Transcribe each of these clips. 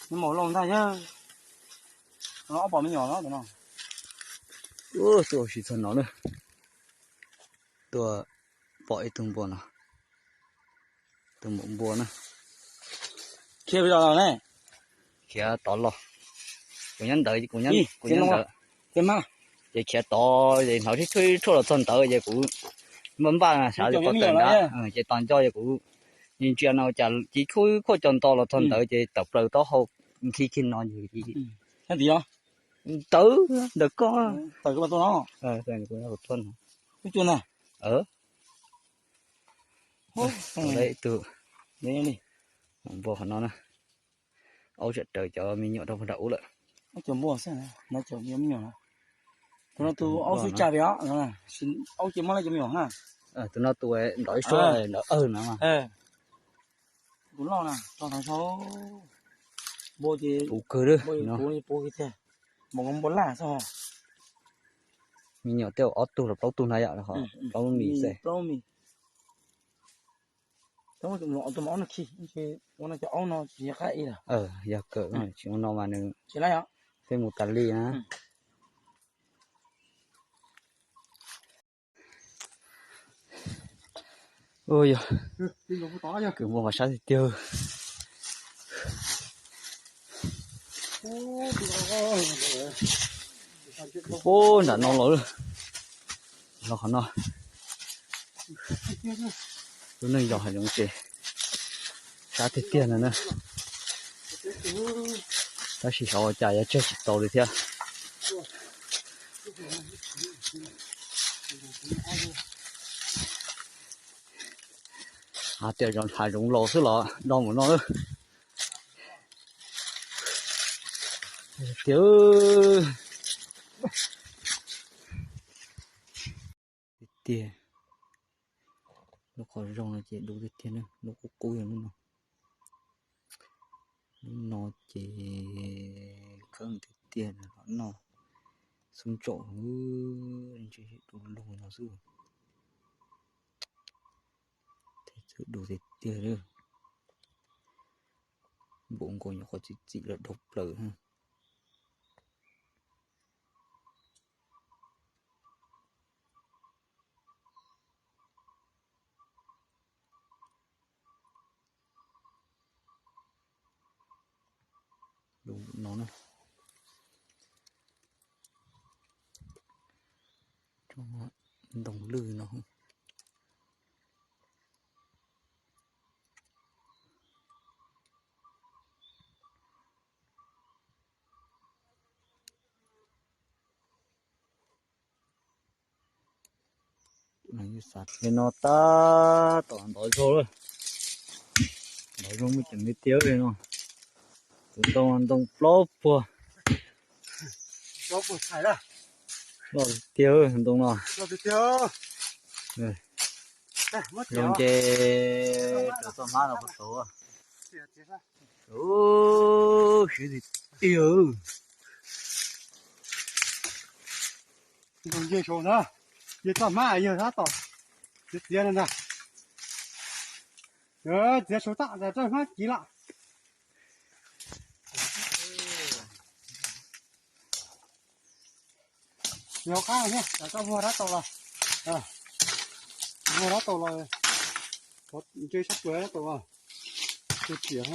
Nws maum lauj ntag yog. No ob pom me nyuam no tus no. Ub, tuaj ua si txog no na. Tuaj pom ib tug npua no. Tus maum npua na. Khiav tod los ne. Khiav tod los. Kuv nyob ntawd, kuv nyob ntawd. Ces khiav tod ces hnov ib tshuaj los txog ntawd ces kuv npaj npaj xav tias pov tawm ntawd ces tos nco ces kuv ntsia no cas ci khuj khuaj co nto los txog ntawd ces tawm plaws taub hau nthi kiag no. Ntawd, ntawm koj. Ib tug npua qhov no na. Aub tsam raws cov me nyuam rau puag nram ub lawm. Tus no tus aub xub tsa li os, aub ces muaj cov me nyuam na. Tus no tus nrov ib suab nrov awg no. Tus loj na, tso tau sau. Npua ces puv kawg li no. Puv tiag, npua laj xwb. Me nyuam tej zaum ob tug los plaub tug na yom, plaub mis xwb. Tus aub no khi, ua no cov aub no tsis yog qab ib lawm. Yog kawm tsis ua no mas nws pheej mus tas li na. Ua yog kws npua mas sab tiag tiag. Ub, nram no los, los qhov no. Lub neej yos hav zoov ces sab tiag tiag no na. Tab sis xyov ua cas yuav tseg tsis tau li thiab. Hais tias hav zoov laus xwb los do mus no lawm. Tiag tiag, lub qhov zoo no ces dub tiag tiag na, lub qub qub yog lub no. Lub no ces kheeb tiag tiag, noj xub ntsaum, ntshe du lug no xwb. Thiab txawm du tiag tiag li. Npaum nkaus nyuam qhuav txim txim los dhau plaws. Lub no na, ntoo lwj no. Li no tab tom ntov zaug lawm. Ntov zaug muaj ceem li tiag li no. Tus ntoo ntoo plaub puag. Loj tiag ntoo no. Zoo ces cov txoj hmab no puag saud. Siv tiag. Ntoo yawg saud na, yawg txoj hmab yawg tab tom txiav txiav no ntag. Txiav saud tag txoj hmab kiv lawm. Yog qab thiab, koj muag rab taus los, muag rab taus los, ntshe sab plaws rab taus los, tus tiam.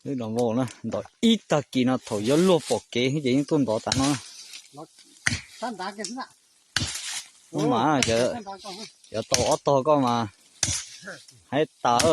Lub no vau na, ntov ib tag kis no thaum yuav luag pom kev ces yeej tuaj ntov tas no. Ub mas, yuav tau ob tog koj mas, haib tas.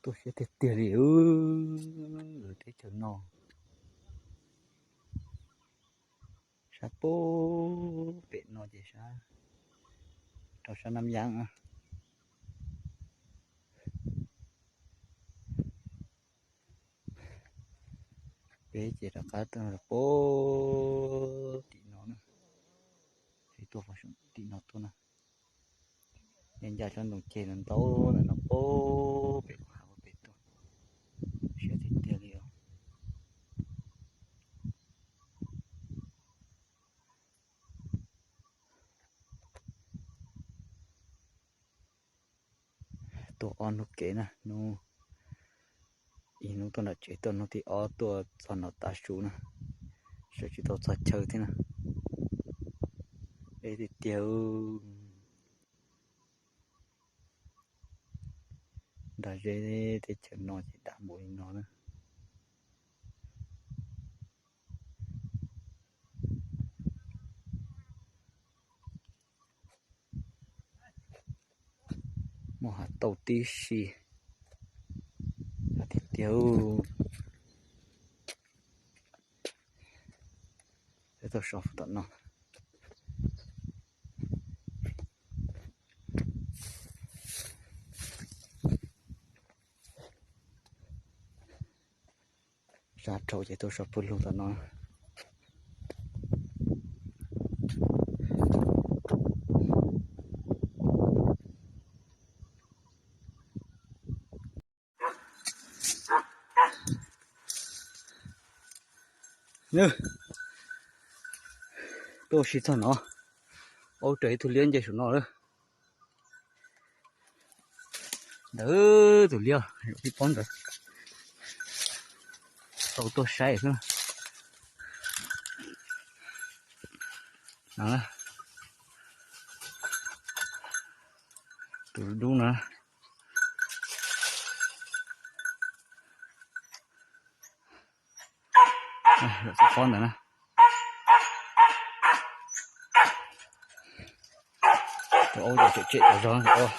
Tuaj siab tiag tiag li, teb chaws no. Sab pem no ces sab rau sab Nab Yaj. Peb ces rov qab tuaj pem tim no na, peb tuaj tim no tuaj na. Nyob ncaj tsob ntoo ceg no ntau ntawm no pem, pem hav pem tuaj, siab tiag tiag li os. Tuaj ob hnub kev na, hnub, ib hnub tuaj nram tsev, tuaj hnub thib ob tuaj txog nram tav su na, sawv tsis tau txog chaw thiab na. Deb tiag tiag. Nram zeb teb chaws no ces dav npaum li no na. Muaj hav tauj tib si. Tiag tiag. Peb tuaj so tom no. Sab rau ces tuaj so pawg lug tom no. Tuaj ua si txog no, ua raws ib tug liab nce saum no lawm. Ntawd tus liab pib pob ntawd tau tuaj saib xwb. Tus dub na. Tus pob ntawd na. Tus aub ces tsem tsem tas zog.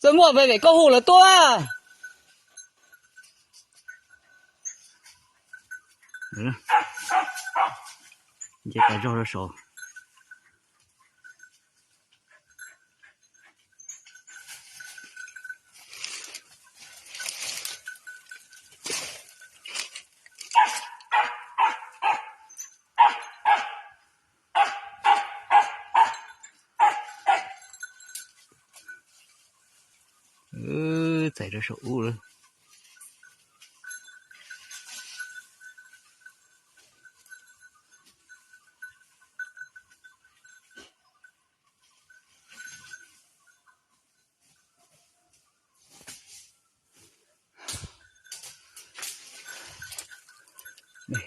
Txawj muaj pem pem koj hu lawv tuaj. Nce tas zog rau saud. Txais rau saum ub lawm.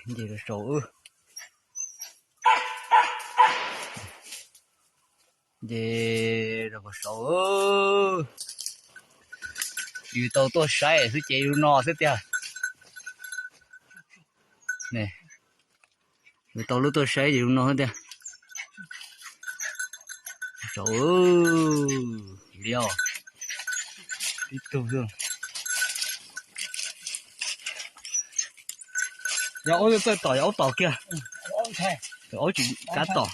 Nce rau saud. Nce rau saud. Yus tau tuaj saib xwb ces yus no xwb tiag. Yus tau lub tuaj saib ces yus no xwb tiag. Saud liab, ib tug xwb. Yog aub txawj tom, yog aub tom kiag. Aub tsis kav tom.